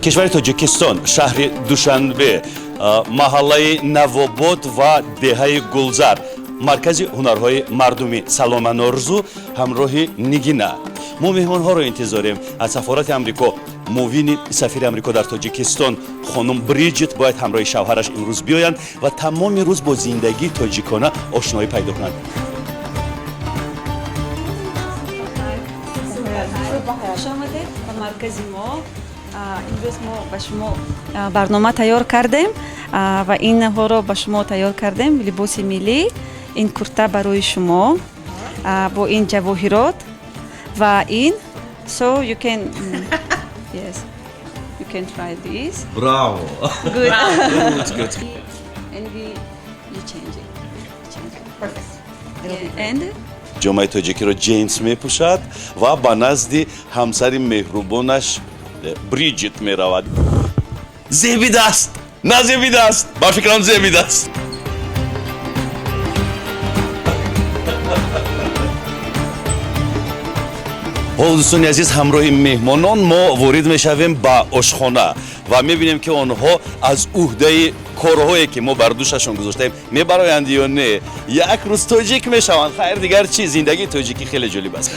Кишвари Тоҷикистон, шаҳри Душанбе, маҳаллаи Навобод ва деҳаи Гулзар, маркази ҳунарҳои мардумӣ. Салома Норзу ҳамроҳи Нигина. Мо меҳмонҳоро интизорем аз сафорати Амрико. Муовини сафири Амрико дар Тоҷикистон хонум Бриҷит бояд ҳамроҳи шавҳараш имрӯз биёянд ва тамоми рӯз бо зиндагии тоҷикона ошноӣ пайдо кунанд. Хуш омадед ба маркази мо. Имрӯз мо ба шумо барнома тайёр кардем ва инҳоро ба шумо тайёр кардем. Либоси миллӣ, ин курта барои шумо бо ин ҷавоҳирот ва ин, so you can, yes, you can try this. Браво! Good. Good. And we you change it, change it. Perfect. Yeah. And Ҷомаи тоҷикиро Ҷеймс мепӯшад ва ба назди ҳамсари меҳрубонаш Бриҷит меравад. Зебидааст, назебидааст? Ба фикрам, зебидааст. Ҳол, дӯстони азиз, ҳамроҳи меҳмонон мо ворид мешавем ба ошхона ва мебинем, ки онҳо аз уҳдаи корҳое, ки мо бар дӯшашон гузоштаем, мебароянд ё не. Як рӯз тоҷик мешаванд. Хайр, дигар чӣ? Зиндагии тоҷикӣ хеле ҷолиб аст.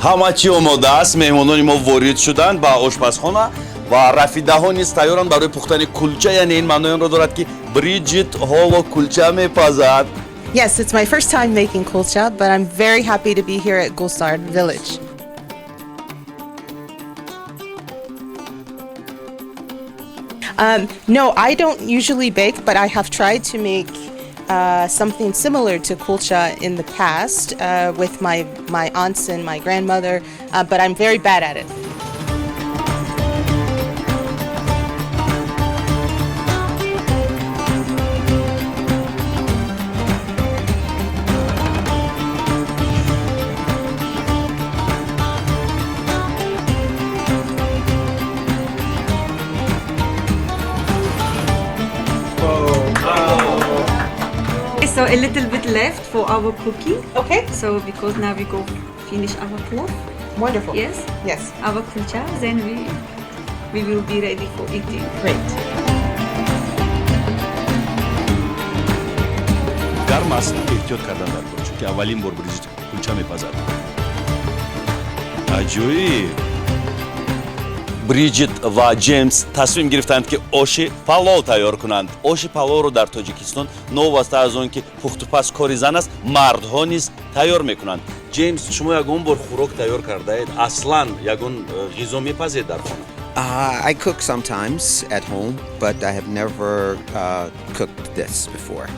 Ҳама чӣ омода аст. Меҳмонони мо ворид шуданд ба ошпазхона ва рафидаҳо низ тайёранд барои пухтани кулча. Яъне ин маънои онро дорад, ки Бриҷит ҳоло кулча мепазад. Yes, it's my first time making kulcha, but I'm very happy to be here at Gulzar Village. No, I don't usually bake, but I have tried to make something similar to kulcha in the past with my aunts and my grandmother, but I'm very bad at it. So a little bit left for our cooking. Okay. So because now we go finish our plov. Wonderful. Yes. Yes. Our kulcha, then we will be ready for eating. Great. Гарм аст, эҳтиёт кардан дар кор, чунки аввалин бор Бриҷит кулча мепазад. Аҷоиб! Бриҷит ва Ҷеймс тасмим гирифтанд, ки оши палов тайёр кунанд. Оши паловро дар Тоҷикистон, новобаста аз он ки пухтупаз кори зан аст, мардҳо низ тайёр мекунанд. Ҷеймс, шумо ягон бор хӯрок тайёр кардаед? Аслан ягон ғизо мепазед дар хона? I cook sometimes at home, but I have never cooked this before.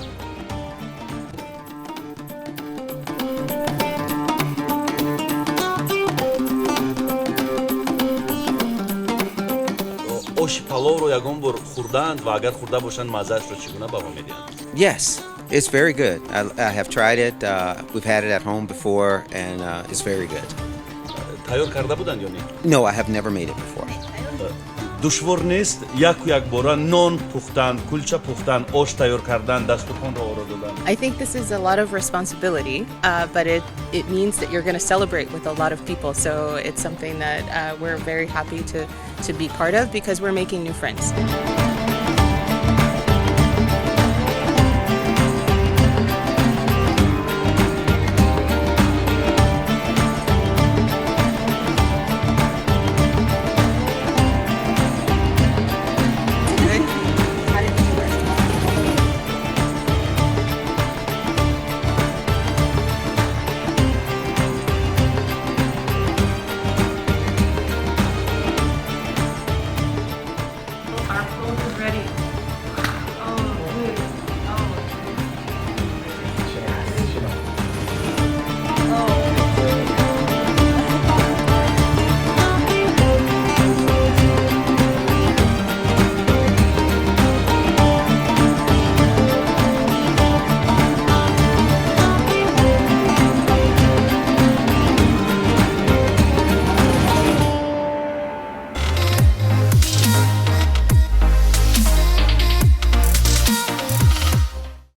Оши паловро ягон бор хӯрдаанд ва агар хӯрда бошанд, маззаашро чӣ гуна баҳо медиҳанд? Yes, it's very good. I have tried it. We've had it at home before, and it's very good. Тайёр карда буданд ё не? No, I have never made it before. Душвор нест яку якбора нон пухтан, кулча пухтан, ош тайёр кардан, дастурхонро оро додан? I think this is a lot of responsibility, but it means that you're going to celebrate with a lot of people. So it's something that we're very happy to be part of because we're making new friends.